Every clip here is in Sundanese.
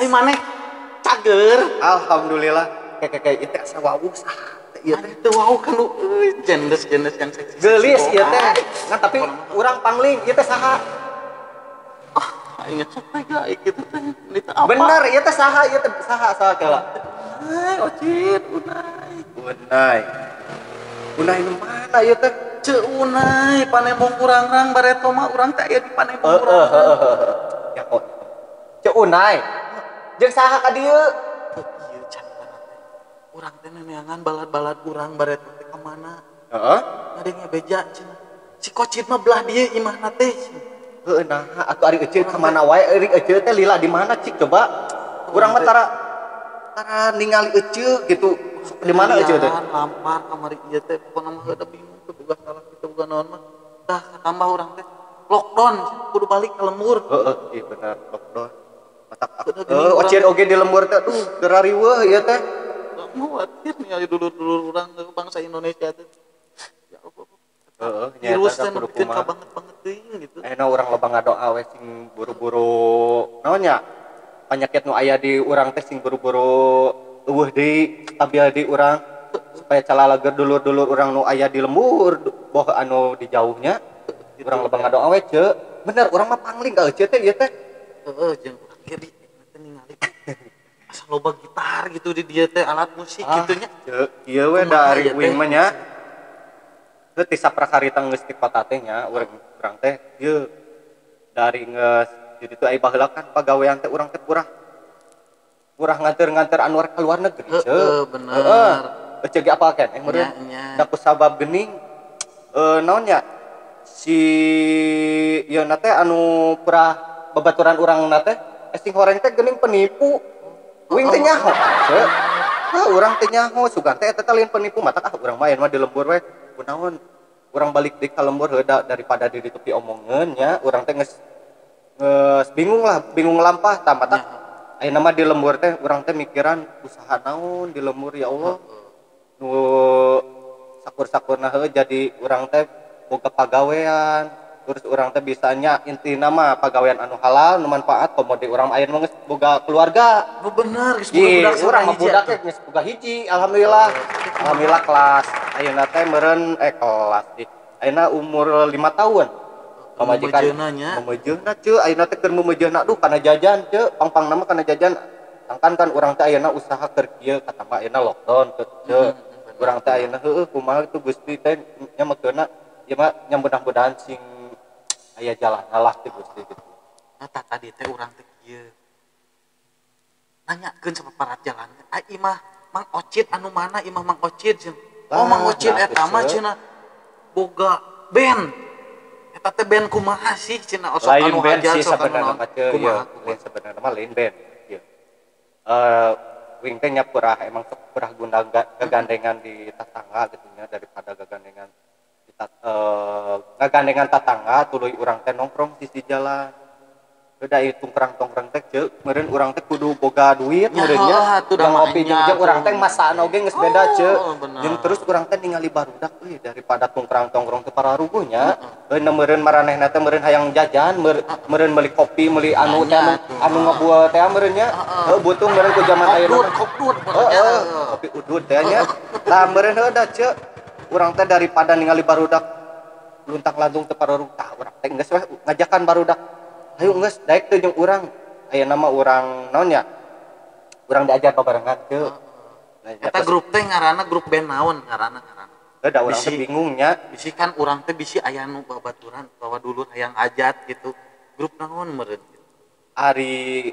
Ai maneh cager. Alhamdulillah. Kayak ieu teh asa wawuh saha ieu teh. Teu wawuh kan nu jendes-jendes yang seksi. Geulis ieu teh. Nah tapi urang pangling ieu teh saha? Ah, inget sok teh kitu teh. Ini teh apa? Bener ieu teh saha, ieu teh saha saha kela. Unai, Ocit, Unai. Unai. Unai nu mana ieu teh? Ceu Unai, panembong urang-rang bareto mah urang teh aya di panembong urang. Ya kok. Ceu Unai. Jeung saha ka dieu? Ieu caritana teh. Urang teh neneangan balad-balad urang bareto teh ka mana? Heeh. Ngadenge beja cenah. Si Kocit mah belah dieu imahna teh. Heueuh naha atuh ari eceu ka mana wae ari eceu teh lila di mana cik coba. Urang mah tara ningali eceu gitu. Di mana eceu teh? Lampar kamari ieu teh pokona mah heueuh bingung teu boga salah kitu boga naon mah. Tah katambah urang teh lockdown kudu balik ka lembur. Heeh, iya bener lockdown. Matak ocieun oge di lembur teh aduh geura riweuh ieu teh. Khawatir ningali dulur-dulur urang bangsa Indonesia teh. Ya Allah. Heeh, virus teh nepikeun ka banget-banget teuing gitu. Ayeuna urang loba ngadoa we sing buru-buru naon nya? Penyakit nu aya di urang teh sing buru-buru eueuh deui stabil di urang supaya calalager dulur-dulur urang nu aya di lembur boh anu di jauhnya. Urang loba ngadoa we ceu. Bener urang mah pangling ka eceu teh ieu teh. Heeh, jeung urang ge di teh ningali asa loba gitar gitu di dieu teh alat musik kitu nya. Ceu, ieu we da ari uing mah nya. Heuh ti saprakarita geus ti kota teh nya urang teh ieu dari geus jadi tuh ai baheula kan pagawean teh urang teh purah nganter-nganter anu ka luar negeri ceu. Heeh, bener. Heeh. Eceu ge apal keneh meureun. Da ku sabab geuning naon nya si ieu na teh anu purah babaturan urang na teh sing horeng teh geuning penipu. Uing teh nyaho ceu. Heuh urang teh nyaho sugan teh eta teh lain penipu matak ah urang mah aya mah di lembur we. Kunaon urang balik deui ka lembur heuh daripada di ditu diomongeun nya urang teh geus bingung lah, bingung lampah tah matak ayeuna mah di lembur teh urang teh mikiran usaha naon di lembur ya Allah. Nu sakur-sakurna heuh jadi urang teh boga pagawean terus urang teh bisanya intina mah pagawean anu halal nu manfaat komo di urang ayeuna mah geus boga keluarga. Nu bener geus boga budak urang mah budak geus boga hiji alhamdulillah. Alhamdulillah kelas ayeuna teh meureun kelas di ayeuna umur 5 tahun. Pamajikan memejeuna ceu ayeuna teh keur memejeuna duh kana jajan ceu pang-pangna mah kana jajan sangkan kan urang teh ayeuna usaha keur kieu katambah ayeuna lockdown ceu urang teh ayeuna heueuh kumaha itu Gusti teh nya mekeuna ieu mah nya mudah-mudahan sing aya jalanna lah teh Gusti gitu. Nah tadi teh urang teh kieu nanyakeun sapaparat jalan teh ai imah Mang Ocit anu mana imah Mang Ocit cenah. Oh Mang Ocit eta mah cenah boga band. Eta teh band kumaha sih cenah osok anu hajat sih sabenerna mah ceu kumaha lain sabenerna mah lain band ieu. Wing teh nya purah emang sok purah gundang gagandengan di tetangga gitu nya daripada gagandengan di gagandengan tetangga tuluy urang teh nongkrong sisi jalan. Udah ieu tongkrang-tongkrang teh ceu meureun urang teh kudu boga duit meureun nya ngopi jeung urang teh masana oge geus beda ceu. Jeung terus urang teh ningali barudak euy daripada tongkrang tongkrong teh pararuguh nya. Euy meureun maranehna teh meureun hayang jajan meureun meuli kopi meuli anu teh anu ngebual teh meureun nya. Heuh butuh meureun ku jaman ayeuna. Heeh, kopi udud teh nya. Tah meureun heuh da ceu urang teh daripada ningali barudak luntang-lantung teh pararuguh tah urang teh geus we ngajakan barudak. Ayo geus daek teh jeung urang. Ayeuna mah urang naon nya? Urang diajar babarengan teu. Eta grup teh ngaranna grup band naon ngaranna? Heuh da urang teh bingung nya. Bisi kan urang teh bisi aya nu babaturan bawa dulur hayang ajat gitu. Grup naon meureun? Ari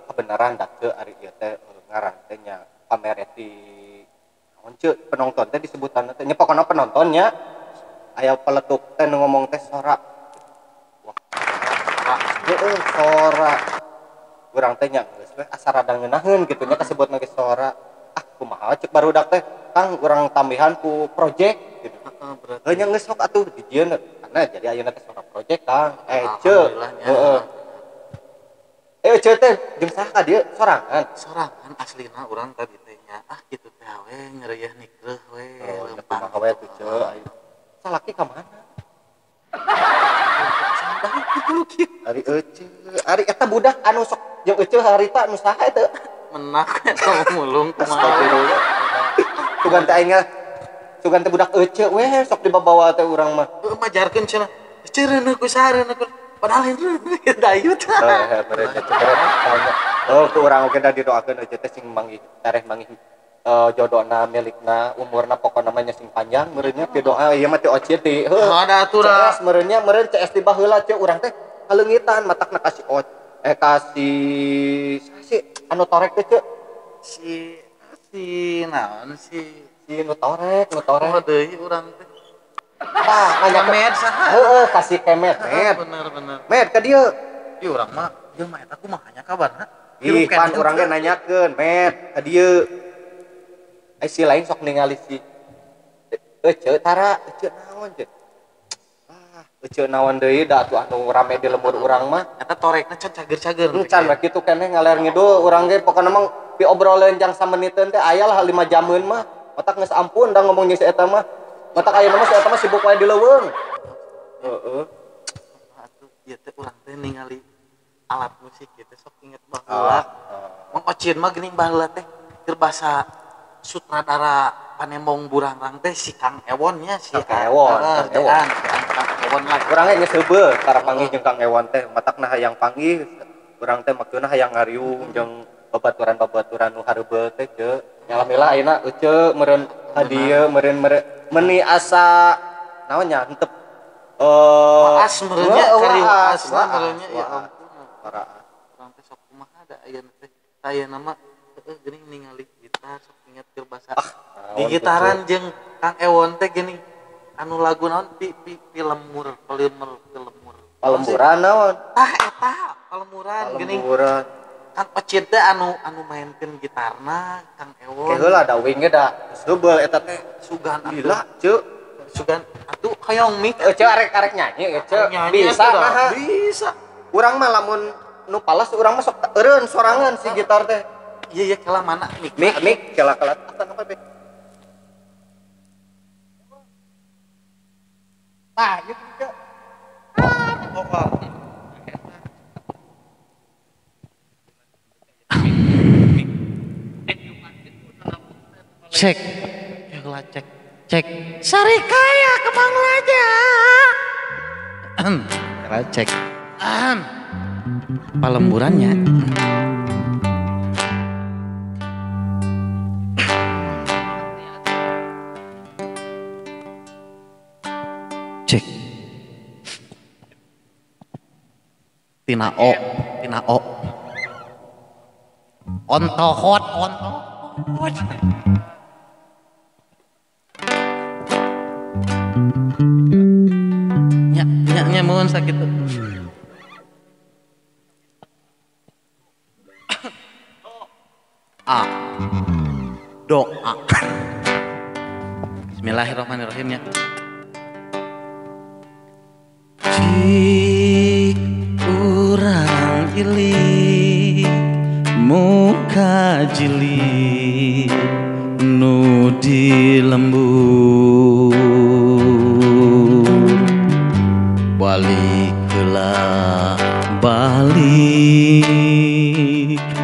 kabeneran da teu ari ieu teh ngaran teh nya pamereti naon ceu penonton teh disebutanna teh nya pokona penonton nya. Aya peletuk teh nu ngomong teh sora. Heeh, sora. Urang teh nya geus we asa rada ngeunaheun kitu nya kasebutna ge sora. Ah, kumaha ceuk barudak teh, Kang urang tambihan ku project gitu. Heeh, berarti. Heuh nya geus sok atuh dijieun karena jadi ayeuna teh sora project Kang. Ceu. Heeh. Ceu teh jeung saha ka dieu sorangan? Sorangan aslina urang tadi teh nya. Ah kitu teh we ngeureuh nikreuh we. Oh, kumaha we tuh ceu. Salaki ka mana? Kudu kieu. Ari euceu, ari eta budak anu sok jeung euceu harita nu saha eta? Menak eta mulung kumaha. Astagfirullah. Sugan teh aing sugan teh budak euceu we sok dibabawa teh urang mah. Heuh majarkeun cenah. Euceu reuneuh ku saha reuneuh ku padahal lain dayut. Heuh meureun teh. Oh ku urang oge da didoakeun euceu teh sing manggih tareh manggih jodona milikna umurna pokona mah nya sing panjang meureun nya pidoa ieu mah ti Ocit ti. Heuh. Ada aturan. CS meureun nya meureun CS di baheula ceu urang teh kaleungitan matakna kasih kasih si anu torek teh ceu. Si naon si nu torek. Oh deui urang teh. Tah nanya Kemed saha? Heeh kasih kemed. Bener. Med ka dieu. Ieu urang mah ieu mah eta kumaha nya kabarna? Ih pan urang ge nanyakeun med ka dieu. Ai si lain sok ningali si euceu tara euceu naon ceu. Ah euceu naon deui da atuh anu rame di lembur urang mah. Eta torekna can cager-cager. Can we kitu keneh ngaler ngidul urang ge pokona mah piobroleun jang sameniteun teh aya lah 5 jameun mah. Otak geus ampun da ngomong jeung si eta mah. Matak ayeuna mah si eta mah sibuk wae di leuweung. Heeh. Atuh ieu teh urang teh ningali alat musik ieu teh sok inget baheula. Mang Ocin mah geuning baheula teh keur basa sutradara Panembong Burangrang teh si Kang Ewon nya si Kang Ewon. Kang Ewon lah. Urang ge geus heubeul tara panggih jeung Kang Ewon teh matakna hayang panggih urang teh maksudna hayang ngariung jeung babaturan-babaturan nu hareubeul teh ceu. Alhamdulillah ayeuna euceu meureun hadieu meureun meni asa naon nya henteu waas meureun nya kari waas lah meureun nya ya ampun. Urang teh sok kumaha da ayeuna teh ayeuna mah heueuh geuning ningali gitar sok inget keur basa di gitaran jeung Kang Ewon teh geuning anu lagu naon pi lemur palemburan naon tah eta palemuran geuning Kang Ocit teh anu mainkeun gitarna Kang Ewon. Ke heula da wing ge da heubeul eta teh sugan atuh. Gila ceu. Sugan atuh hoyong mik euceu arek-arek nyanyi euceu. Bisa naha? Bisa. Urang mah lamun nu palas urang mah sok eureun sorangan si gitar teh. Iya kela mana mik mik kela-kela atan apa be. Tah ieu ceu. Ah, cek heula cek cek Sarikaya Kemang Raja cek palemburannya cek tina o ontohot nya mun sakitu. A doa. Bismillahirrahmanirrahim ya. Cik urang ilik muka jilid nu di lembur balik heula balik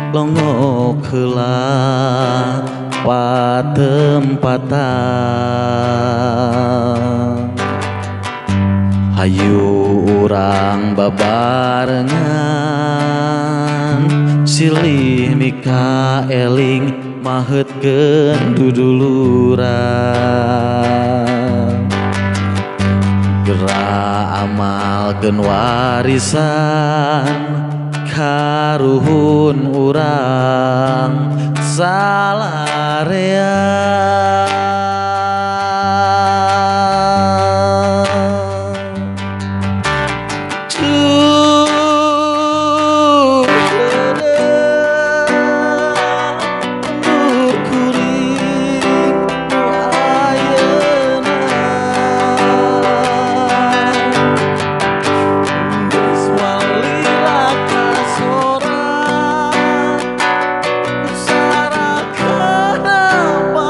longok heula patempatan hayu urang babarengan silih mika eling maheutkeun duduluran gerak amalkeun warisan karuhun urang salarea. Sarah, kenapa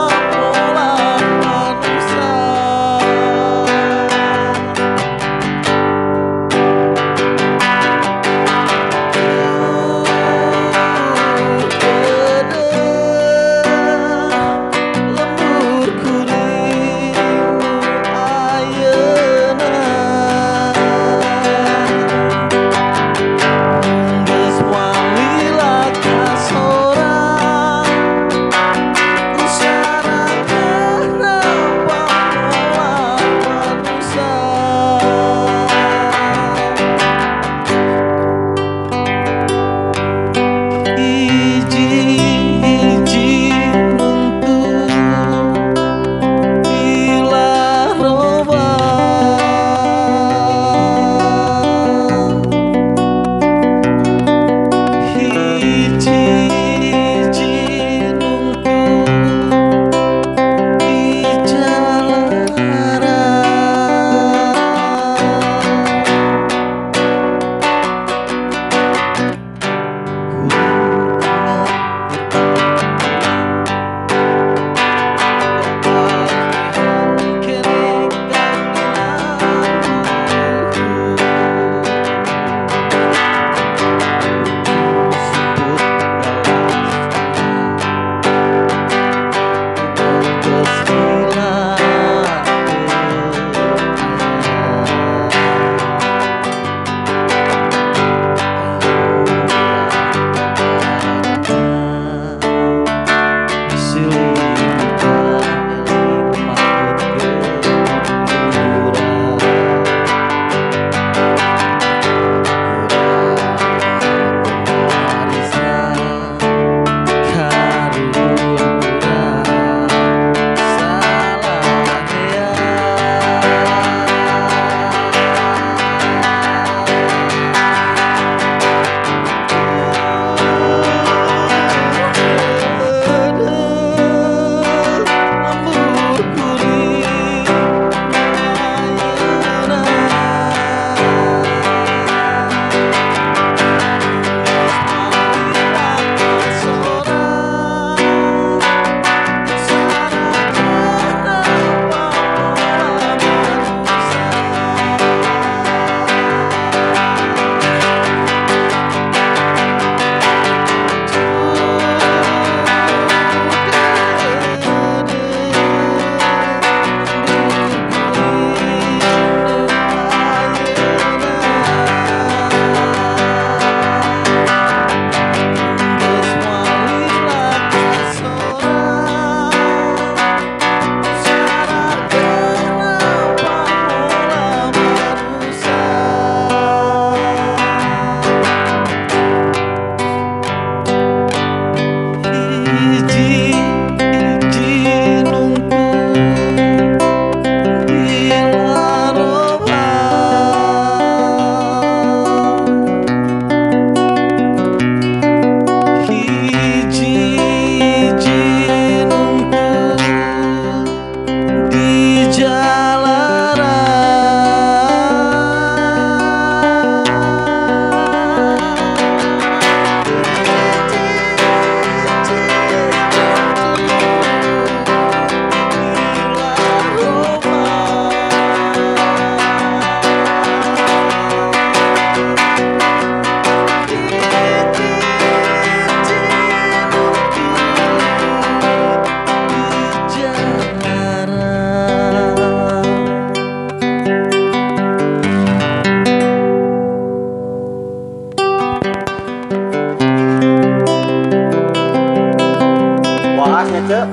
nya Ceu.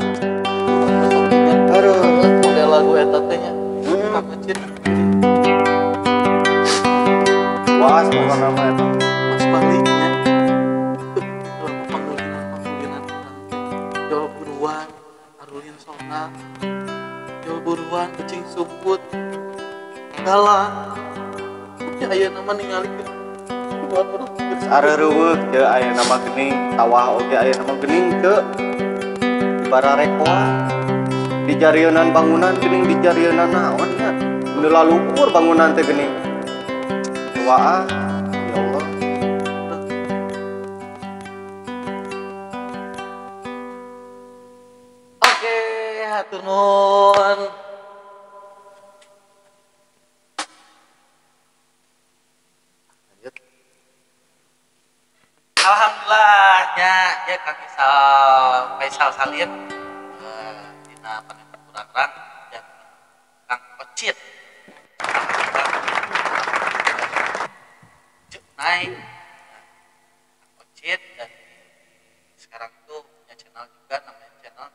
Aduh, model lagu eta teh nya. Mang Ocit. Wah, pokokna mah eta. Pas baliknya. Pangulinan-pangulinan urang teh. Jol buruan, arulin sona. Jol buruan kucing sumput. Galang. Ya ayeuna mah ningali Areureuveuh Ceu aya nama geuning, sawah oge aya nama geuning Ceu. Di bararekoa di jarieunan bangunan geuning di jarieunan naon nya. Nu laluhur bangunan teh geuning. Wah, ya Allah. Oke, hatur nuhun. Lanjut. Alhamdulillah ya, ya Kang Isal Faisal Salim dina panempokan urang dan Kang Ocit. Cek naik Kang Ocit dan sekarang tuh punya channel juga, namanya channel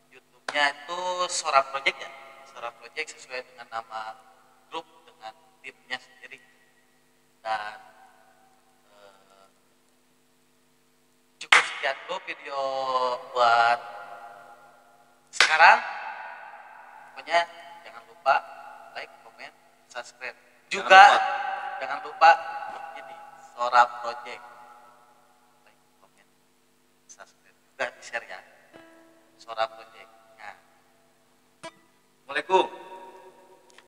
YouTube-nya itu Sora Project ya. Sora Project sesuai dengan nama grup dengan timnya sendiri. Dan cukup sekian dulu video buat sekarang. Pokoknya jangan lupa like, comment, subscribe. Juga jangan lupa ini Sora Project. Like, comment, subscribe juga di share ya. Sora Project. Nah. Assalamualaikum.